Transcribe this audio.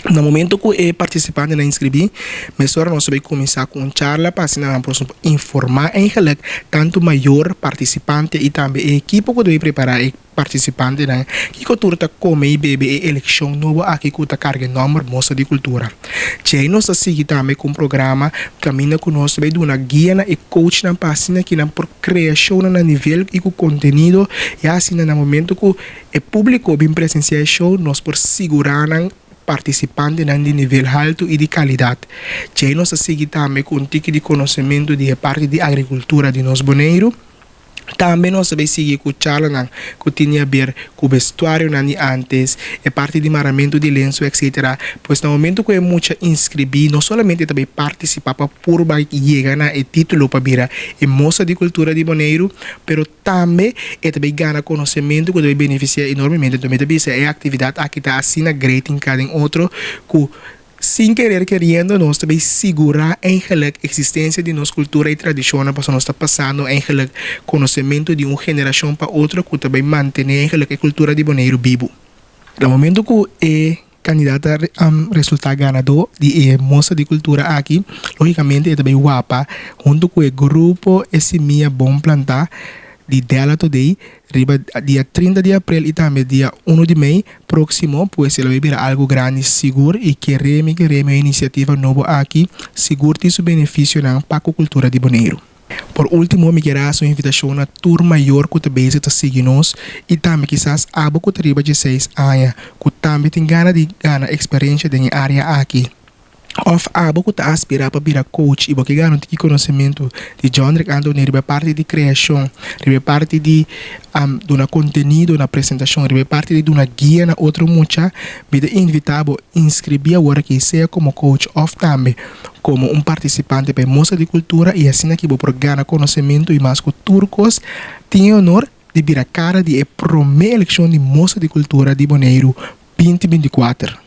Na momento ku e partisipantenan inskribí, mesora nos ta bai kuminsá ku un charla pa asina nan por informá eigenlik tantu mayor, partisipante i tambe e ekipo ku ta bai prepará e partisipantenan kiko tur ta kome i bebe e elekshon nobo aki ku ta karga e nòmber Mosa di Kultura. Djei nos ta sigui tambe ku un programa kaminda ku nos ta bai duna guia na e coachnan pa asina ki nan por krea shownan na nivel i ku kontenido ya asina na momento ku e públiko bin presensiá e show nos por sigurá nan partisipantenan di nivel haltu i di kalidat. Djei nos ta sigui tambe ku un tiki di konosementu di e parti di agrikultura di nos Boneiru. Tambe nos ta bai sigui ku charlanan ku tin di aber ku bestuarionan di ántes, e parti di maramentu di lensu etcetera. Pues na momentu ku e mucha inskribí no solamente e ta bai partisipá pa purba yega na e título pa bira e mosa di kultura di Boneiru, pero Tambe e ta bay gana konosementu ku ta bay benefisiá enormemente. Enton mi ta bisa e aktividat aki ta asina great hinká den otro ku sin kerer keriendo nos ta bay sigurá eigenlik eksistensia di nos kultura i tradishonnan pasobra nos ta pasando eigenlik konosementu di un generashon pa otro ku ta bay mantené eigenlik e kultura di Boneiru bibu. Na momento ku e Kandidat a resultá ganadó di e Mostra di Kultura aki, lógikamente e ta bai wapa huntu ku e grupo E Simia Bon Plantá di Della Today riba dia 30 di aprel i tambe dia unu di mei próksimo, pues e lo bai bira algu grandi sigur i kere mi kere mi e inisiativa nobo aki sigur tin su benefisionan pa ku kultura di Boneiru. Por último, mi kier hasi un invitashon na tur mayor ku ta bezig ta sigui nos i tambe kisas abo ku ta riba dieseis aña ku tambe tin gana di gana eksperensha den e área aki. Òf abo ku ta aspirá pa bira coach i bo ke gana un tiki konosementu di Jondrick Anthony riba e parti di kreashon, riba e parti di duna kontenido na presentashon, riba e parti di duna guia na otro mucha, mi ta invitá bo inskribí awor aki sea komo coach òf tambe komo un partisipante pa e Mostra di Kultura i asina ki bo por gana konosementu i mas ku tur kos tin e honor di bira kara di e promé elekshon di Mostra di Kultura di Boneiru 2024.